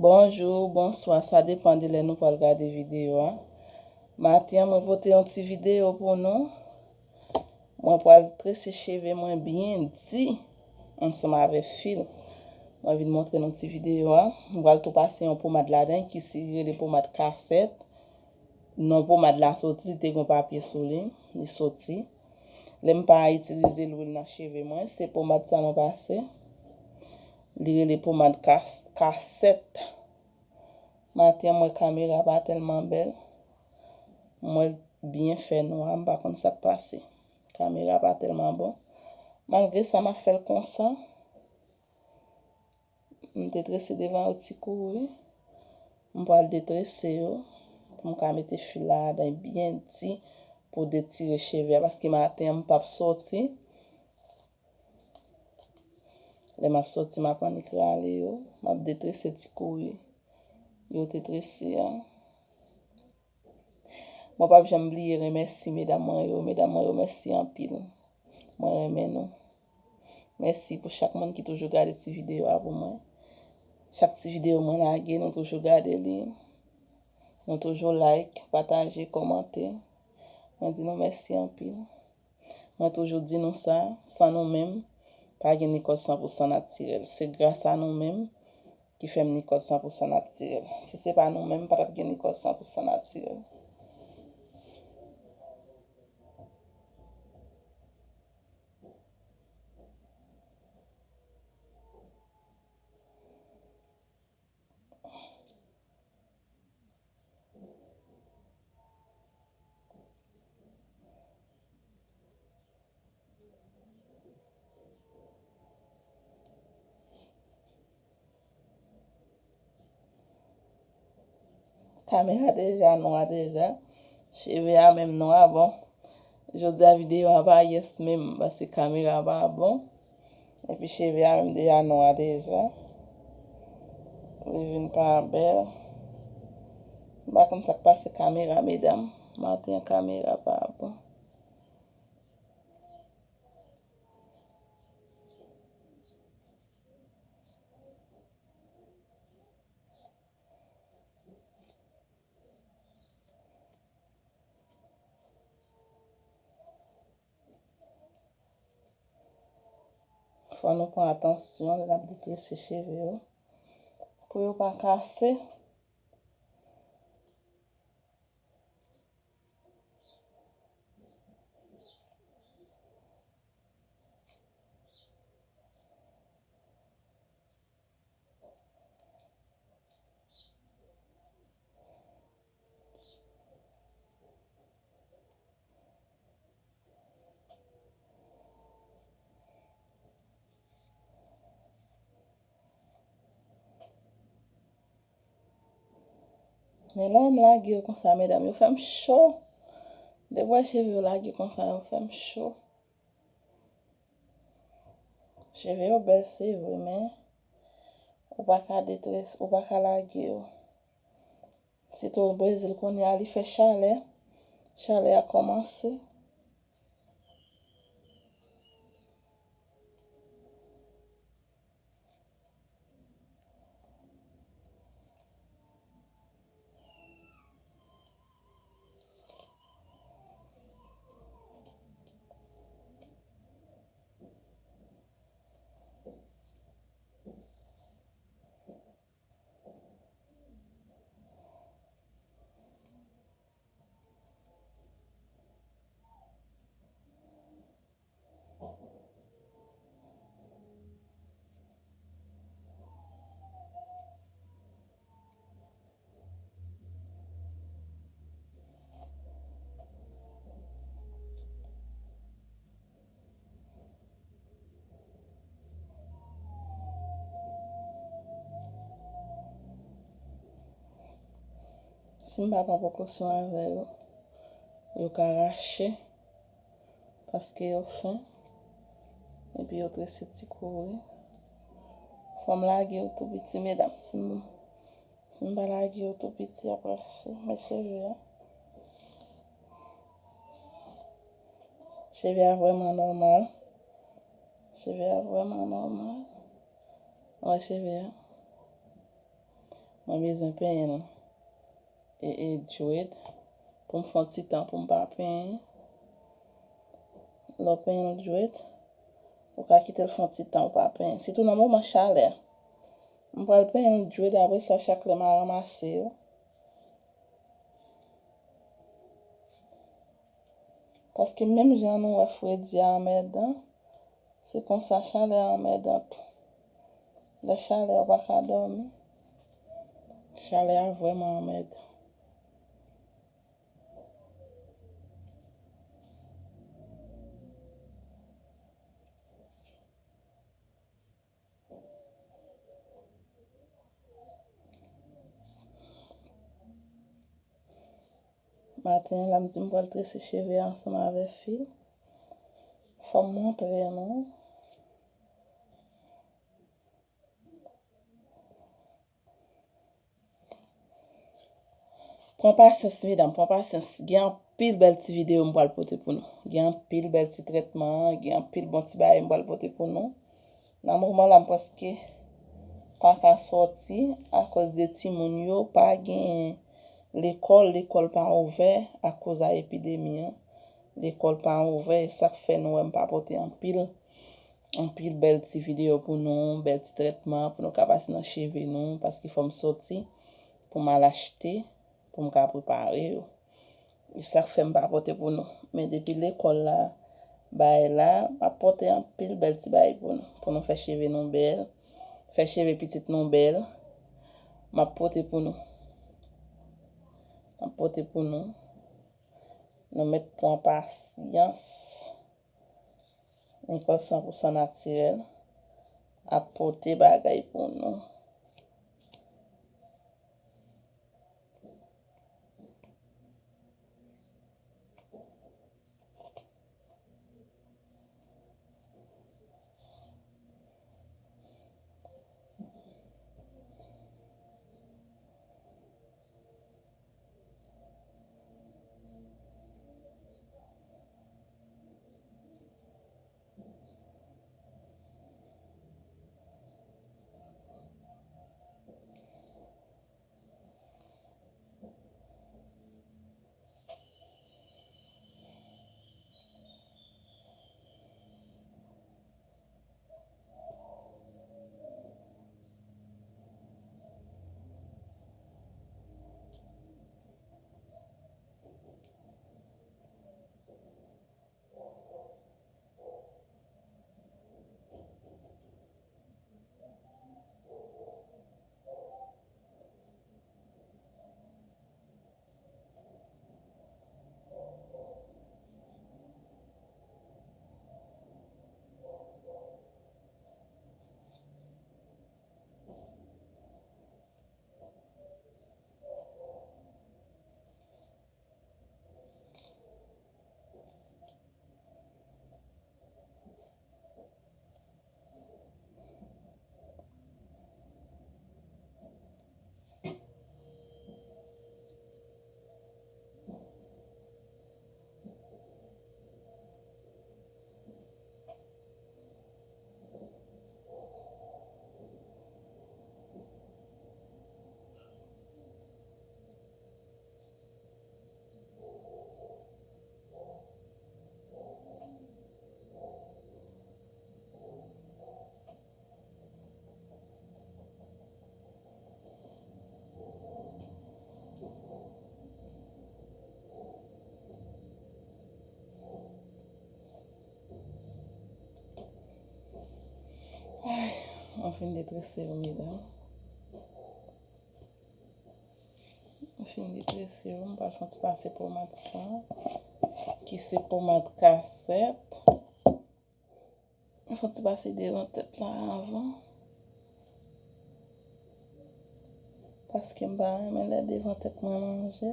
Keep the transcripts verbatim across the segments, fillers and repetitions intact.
Bonjou, bonswa, sa depann de lè nou pral gade videyo a. Maten an, mwen pote yon ti videyo pou nou. Mwen pral trese cheve mwen byen di ansanm avèk fil. Mwen vin montre nou ti videyo a. Mwen pral tou pase yon pomad ladan ki se rele pomad kasèt. Non pomad la soti, li te gen papye sou li, li soti. Lè m pa itilize lwil nan cheve mwen, se pomad sa mwen pase. Li rele pomad kas-, kasèt. Maten an, mwen kamera pa tèlman bèl. Mwen byen fè nwa, m pa konn sa k pase. Kamera pa tèlman bon. Malgre sa, m ap fè l konsa. M te trese devan yo ti kouri. M pral detrese yo pou m ka mete fil la ladan byen di pou detire cheve a, paske maten an m p ap soti. Lè m ap soti, m ap annik rale yo. M ap detrese ti kouri yo te trese a. Mwen p ap janm bliye remèsye medam mwen yo. Medam mwen yo, mèsi anpil. Mwen renmen nou. Mèsi pou chak moun ki toujou gade ti videyo a pou mwen. Chak ti videyo mwen lage, nou toujou gade li. Nou toujou like, pataje, kòmante. Mwen di nou mèsi anpil. Mwen toujou di nou sa, san nou menm, pa gen Nicole san pou san natirèl. Se gras a nou menm ki fè m Nicole san pou san natirèl. Si se pa nou menm, pa t ap gen Nicole san pou san natirèl. Kamera deja nwa deja. Cheve a menm nwa, bon. Jodi a videyo a pa yes menm, paske kamera pa bon. Epi cheve a menm deja nwa deja. Li vin pa bèl. M pa konn sa k pase kamera, medam. Maten an kamera pa bon. Fò nou pran atansyon lè n ap detrese cheve yo pou yo pa kase. Men lè m lage yo konsa, medam, yo fè m cho. Depi w wè cheve yo lage konsa, yo fè m cho. Cheve yo bèl, se vre, men ou pa ka detrese, ou pa ka lage yo. Sitou Brezil kounye a, li fè chalè. Chalè a kòmanse. Si m pa pran prekosyon avè yo, yo ka rache, paske yo fen, epi yo trese ti kouri. Fò m lage yo tou piti, medam. Si m, si m pa lage yo tou piti, y ap rache. Men cheve a. Cheve a vrèman nòmal. Cheve a vrèman nòmal. Wè cheve a. Mwen bezwen penyen l e, e djwèt pou m fè yon ti tan pou m pa penyen. Lè w penyen l djwèt, ou ka kite l fè yon ti tan ou pa penyen. Sitou nan moman chalè. M pral penyen l djwèt, apre sa, chak lè m a ranmase yo. Paske menm jan nou wè fredi a anmèdan, se konsa chalè a anmèdan tou. Lè chalè a ou pa ka dòmi, chalè a vrèman anmèdan. Maten an la, m di m pral trese cheve ansanm avè fil. Fò m montre nou. Pran pasyans, medam, pran pasyans. Gen anpil bèl ti videyo m pral pote pou nou. Gen anpil bèl ti trètman, gen anpil bon ti bagay m pral pote pou nou. Nan moman la, m prèske pa ka sòti akoz de timoun yo pa gen lekòl, lekòl pa ouvè akoz a epidemi an. Lekòl pa ouvè, e sa k fè nou wè m pa pote anpil, anpil bèl ti videyo pou nou, bèl ti trètman pou nou ka pase nan cheve nou, paske fò m sòti pou m al achte, pou m ka prepare yo. E sa k fè m pa pote pou nou. Men depi lekòl la bay la, m ap pote anpil bèl ti bagay pou nou. Pou nou fè cheve nou bèl, fè cheve pitit nou bèl. M ap pote pou nou. M ap pote pou nou. Nou mèt pran pasyans. Nicole san pou san natirèl ap pote bagay pou nou. Ay, mwen fin detrese yo, medam. Mwen fin detrese yo, m pral fè yon ti pase pomad sa, ki se pomad kasèt. Mwen fè yon ti pase devan tèt la avan. Paske m pa renmen lè devan tèt mwen manje.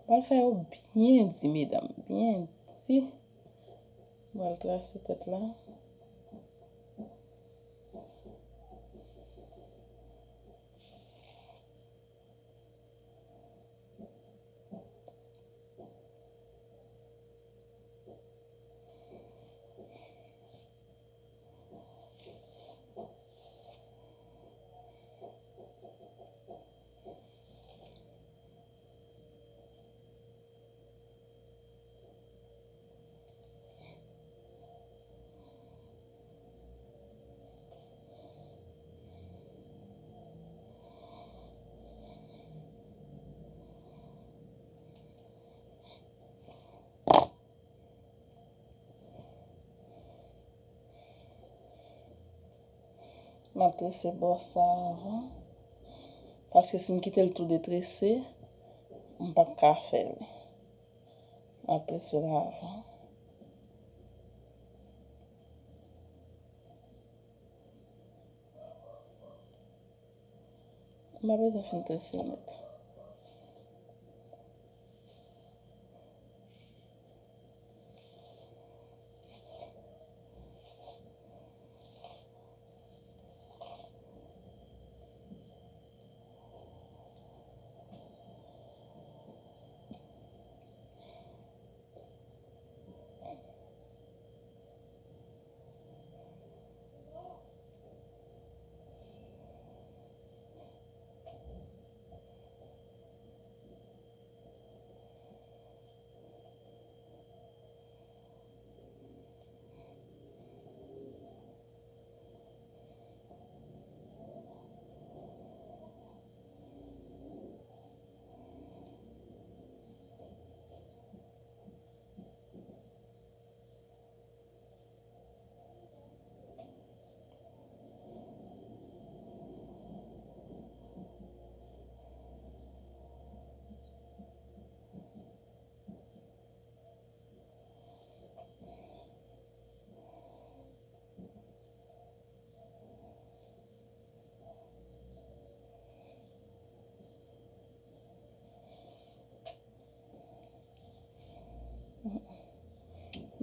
Pral fè yo byen di, medam, byen di. Pral trase tèt la. M ap trese bò sa avan. Paske si m kite l tou detrese, m p ap ka fè li. M ap trese l avan. M pa bezwen fin trese nèt.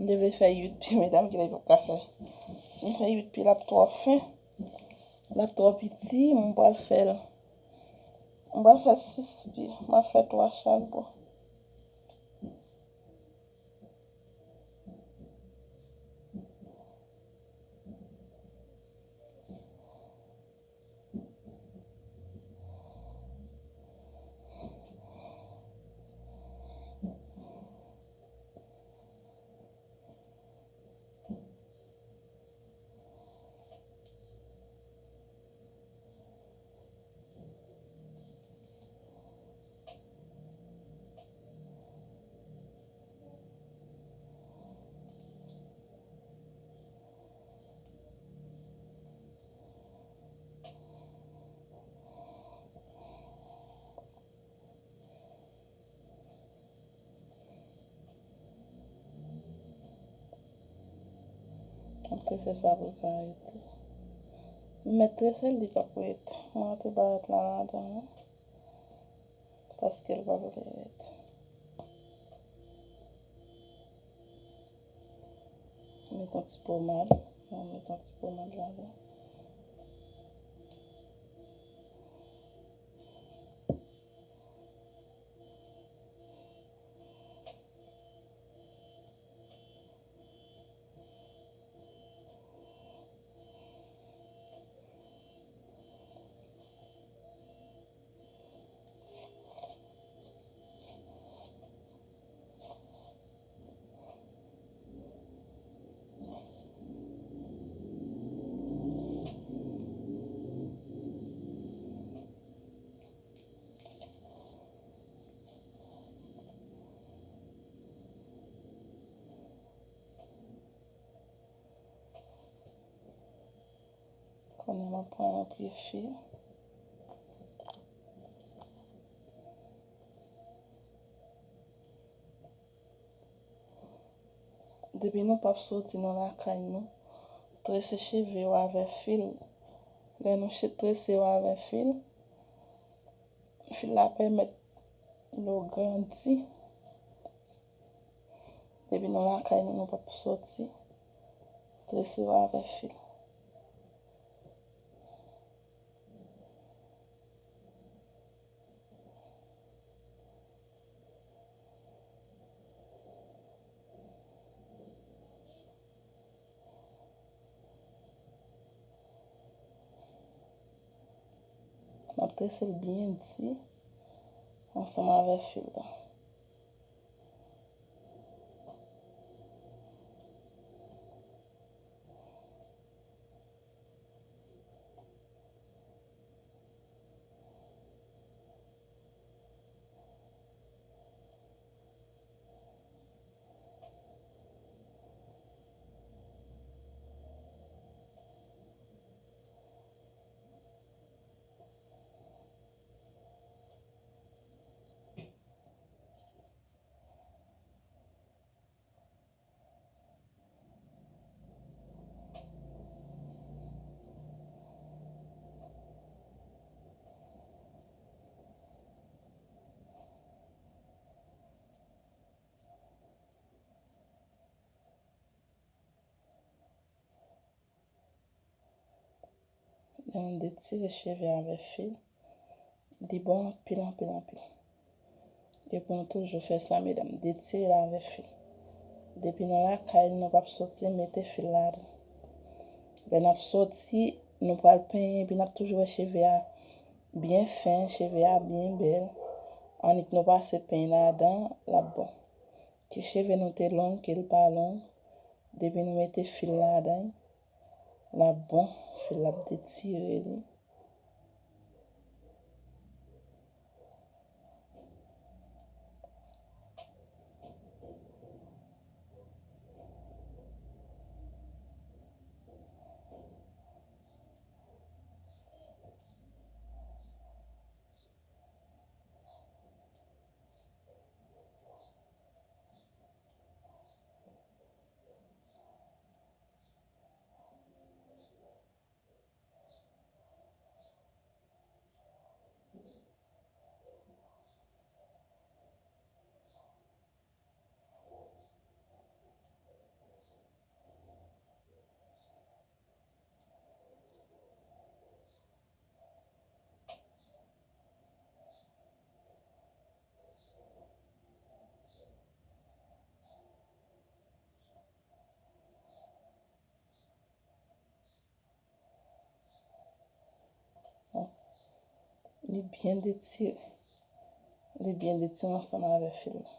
M te vle fè uit pye, medam, kilè l p ap ka fè. Si m fè uit pye, l ap twò fen. L ap twò piti, m pral fè l. M pral fè sis pye. M ap fè twa chak bò. M ap trese sa pou l ka rete. M mèt trese l, li p ap ret. Mwen rete barèt la ladan, wi. Paske l pa vle ret. Met yon ti pomad. Mwen met yon ti pomad ladan. Kounye a m ap pran yon pye fil. Depi nou p ap soti nan lakay nou, trese cheve w avè fil. Lè nou che-, trese yo avè fil, fil la pèmèt nou grandi. Depi nou lakay nou, nou p ap soti, trese yo avè fil. M ap trese l byen di ansanm avè fil la. Lè nou detire cheve avèk fil, li bon anpil, anpil, anpil. E pou nou toujou fè sa, medam, detire l avèk fil. Depi nou lakay, nou p ap soti mete fil ladan. Lè n ap soti, nou pral penyen, epi n ap toujou wè cheve a byen fen, cheve a byen bèl. Annik nou pase peny ladan, l ap bon. Ke cheve nou te long, ke l pa long, depi nou mete fil ladan, l ap bon, fil la ap detire li. Li byen detire. Li byen detire ansanm avè fil la.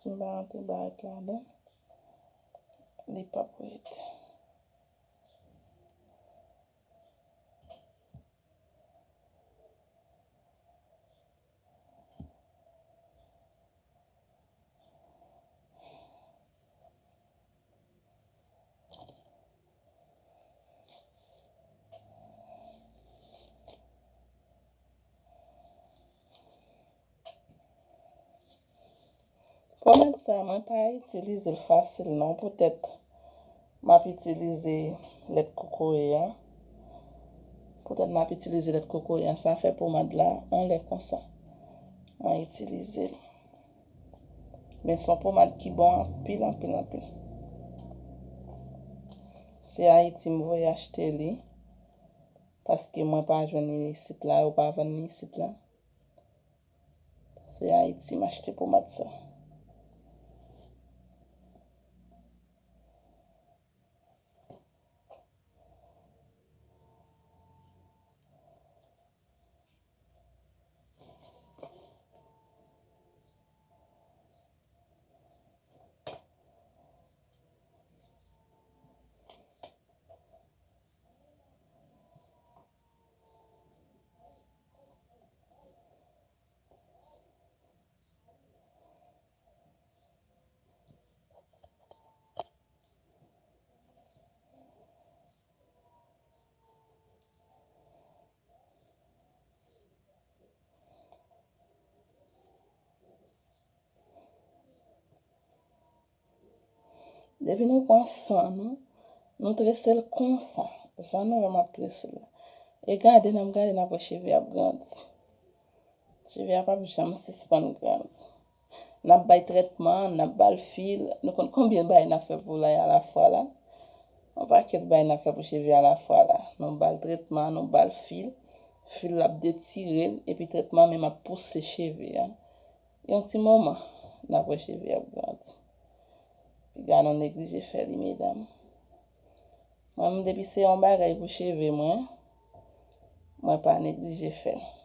Si m pa rantre barèt ladan, li p ap ret. Pomad sa, mwen pa itilize l fasil non, poutèt m ap itilize lèt kokoye a. Poutèt m ap itilize lèt kokoye a, sa fè pomad la anlè konsa. Mwen itilize l. Men se yon pomad ki bon anpil, anpil, anpil. Se Ayiti m voye achte li, paske mwen pa jwenn li isit la, yo pa vann li isit la. Se Ayiti m achte pomad sa. Depi nou pran san nou, nou trese l konsa, jan nou wè m ap trese l la. E gade, n ap gade, n ap wè cheve ap grandi. Cheve a p ap janm sispann grandi. N ap bay trètman, n ap ba l fil. Nou konn konbyen bagay n ap fè pou l alafwa la? Yon pakèt bagay n ap fè pou cheve alafwa la. Nou ba l trètman, nou ba l fil. Fil la ap detire l, epi trètman menm ap pouse cheve a. Yon ti moman, n ap wè cheve ap grandi. Piga nou neglije fè li, medam. Mwen menm, depi se yon bagay pou cheve mwen, mwen pa neglije fè l.